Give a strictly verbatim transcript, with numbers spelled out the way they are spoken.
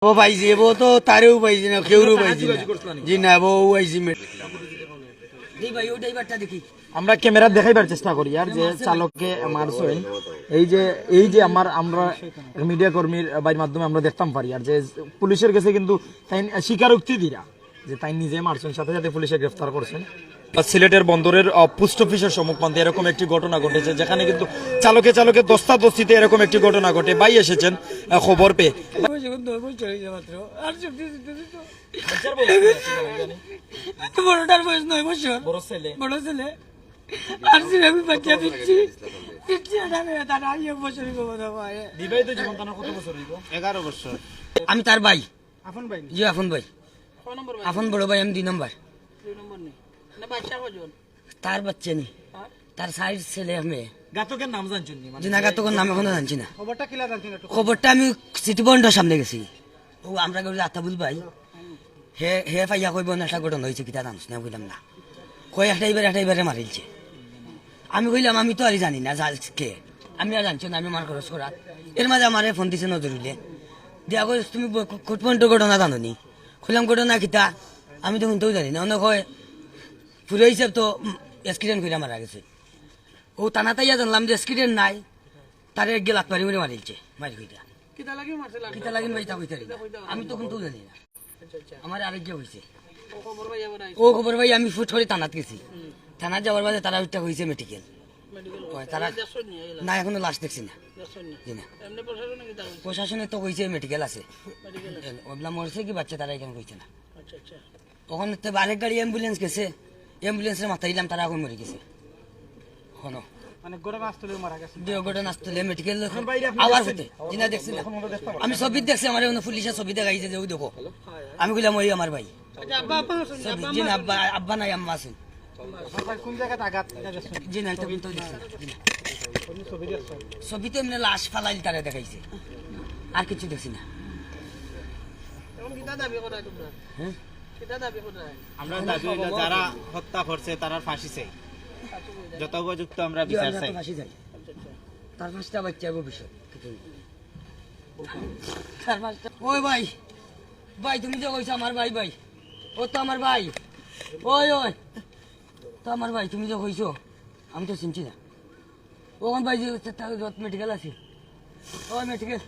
ও পাইছি, ও তো তারেও পাইছি না, কেউরও পাইছি না। জি না, ও আইছি মেট-, এই ভাই, ও ড্রাইভারটা দেখি। আমরা ক্যামেরা দেখাইবার চেষ্টা করি আর যে চালকে মারছইন, এই যে, এই যে আমার, আমরা মিডিয়া কর্মীর বাইর মাধ্যমে আমরা দেখতাম পারি আর যে পুলিশের গেছে কিন্তু তাইন স্বীকারোক্তি দিরা যে তাইন নিজে মারছইন, সাথে সাথে পুলিশে গ্রেফতার করছেন। সিলেটের বন্দরের, আহ, পোস্ট অফিসের সম্মুখ প্রান্তে এরকম একটি ঘটনা ঘটেছে, যেখানে কিন্তু চালকে চালকে ধস্তাধস্তিতে এরকম একটি ঘটনা ঘটে। ভাই এসেছেন, আহ, খবর পেয়ে। নয় বছর হয়েছে মাত্র। আর সত্যি সত্যি তো। বাচ্চার বয়স কত আছে জানেন? বড়টার বয়স নয় বছর। বড় ছেলে? বড় ছেলে। আর ছেলে আমি বাচ্চা দিচ্ছি। দিচ্ছি, এটা আমি, এটা আর এক বছরই কমাতে পারে। বিবাহিত জীবন তার কত বছর হইব? এগারো বছর। আমি তার ভাই। আপন ভাই নি? জি, আপন ভাই। কয় নম্বর ভাই? আপন বড় ভাই, আমি দুই নম্বর। দুই নম্বর নি? না, বাচ্চা কজন? তার বাচ্চা নি। আর? তার চাইর ছেলে, এক মেয়ে। ঘাতকের নাম জানছেন নি? মানে জি না, ঘাতকের নাম এখনো জানছি না। খবরটা কিলা জানছেন একটু? খবরটা আমি সিটি পয়েন্টর সামনে গেছি। ও আমরা করি আতাবুল ভাই। হে, হে পাইয়া কইব না, একটা ঘটনা হয়েছে, কিতা জানোস না? কইলাম না। কই একটা এবার, একটা এবারে মারিলছে। আমি কইলাম, "আমি তো আর জানি না, যা-, কে?" আমি আর জানছি না, আমি আমার খরচ করা। এর মাঝে আমারে ফোন দিছে নজরুলে। দিয়া কই, "তুমি ব-, কো-, কোর্ট পয়েন্টর ঘটনা জানো নি?" কইলাম, "ঘটনা কিতা? আমি তো শুনতেও জানি না।" অন্য কয়, "ফুরে হিসাব তো, উম, অ্যাক্সিডেন্ট কইরা মারা গেছে।" ও থানাত আইয়া জানলাম যে অ্যাক্সিডেন্ট নাই, তারে এক গেলাত মারি মারি মারিলছে, মারি কইরা। কিতা লাগি মারছে লাগি? কিতা লাগি ভাই, তা কইতারি না। আমি তো কিন্তু জানি না। আচ্ছা, আচ্ছা। আমার আরেক গিয়া হইছে। ও খবর ভাই আবার আইছে। ও খবর ভাই, আমি ফুট করে থানাত গেছি। হুম। থানাত যাওয়ার বাদে তারা ওইটা হইছে মেডিকেল। মেডিকেল ওই, হইছে। তারা দেখছো নি, এই না, এখনো লাশ দেখছি না। দেখছো নি? জি না। এমনি প্রশাসনে কিতা কইছে? প্রশাসনে তো কইছে মেডিকেল আছে। মেডিকেল আছে। ওগুলা মরছে কি বাচ্চা, তারা এখানে কইছে না। আচ্ছা, আচ্ছা। ওখানে তো আরেক গাড়ি অ্যাম্বুলেন্স গেছে, অ্যাম্বুলেন্সের মাথায় দিলাম, তারা এখন মরে গেছে। হনো। মানে ঘটনাস্থলে মারা গেছে। দুর্ঘটনাস্থলে মেডিকেল এখন বাইরে আপনি আবার দেখছেন? হতে। জি না, দেখছি না। এখন আমরা দেখতে পারলাম। আমি ছবি দেখছি, আমার এখানে পুলিশে ছবি দেখাইছে যে ওই দেখো। আমি কইলাম, "ওই আমার ভাই।" আচ্ছা, আব্বা, আব্বা আছেন? ছবি, আব্বা, জি না, আম্মা আব্বা, আব্বা নাই, আম্মা আছেন। আপনার ভাই কোন জায়গাতে আঘাত? এটা দেখছেন? জি না, এটা কিন্তু দেখছি না। জি না। আপনি ছবি দেখছেন? ছবি তো এমনি লাশ ফালাইল তারা দেখাইছে, আর কিছু দেখছি না। এখন কিতা দাবি করা তোমরা? হ্যাঁ? কিতা দাবি করা? আমরা দাবি হইলো যারা হত্যা করছে তারার ফাঁসি চাই, যথোপযুক্ত আমরা জি, বিচার আমরা চাই। তো ফাঁসি চাই। আচ্ছা, আচ্ছা। তার পাঁচটা বাচ্চা ভবিষ্যৎ। তার পাঁচটা। ওই ভাই, ভাই, তুমি যে কইছো আমার ভাই, ভাই, ও তো আমার ভাই। ওই, ওই, তো আমার ভাই, তুমি যে কইছো, আমি তো চিনছি না। ওখান ভাই যে, তার মেডিকেল আছে। ও মেডিকেল।